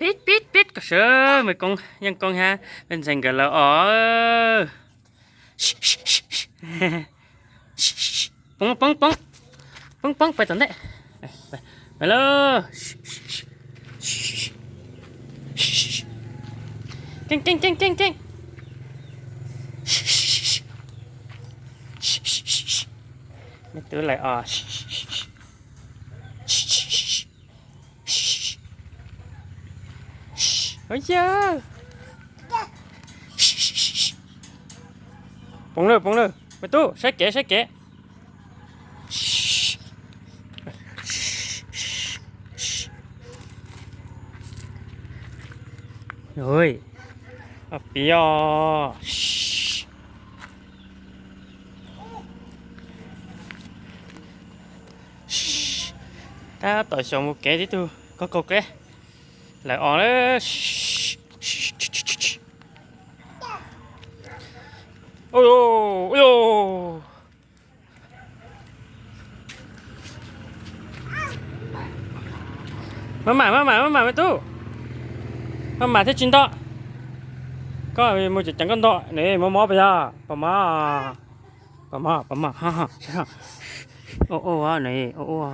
Pib pib pib kom sawv me koob yeej koob hab me ntxhais nkawd lawv os. Poob poob poob, poob poob pais tom ntej. Pais lauj. Keej keej keej keej keej. Me tub lawv os. Ua yawg. Poob lawm poob lawm me tub, saib kev saib kev. Ua piv os. Tab tom xyaum mus kev tib tug koj kaug kev lawm os. Maj mam maj mam maj mam me tub, maj mam thiaj tsis nto. Koj mus ceev ceev koj nto nws muab mob pas yog pas mob, pas mob pas mob. Ua ua nws ua ua.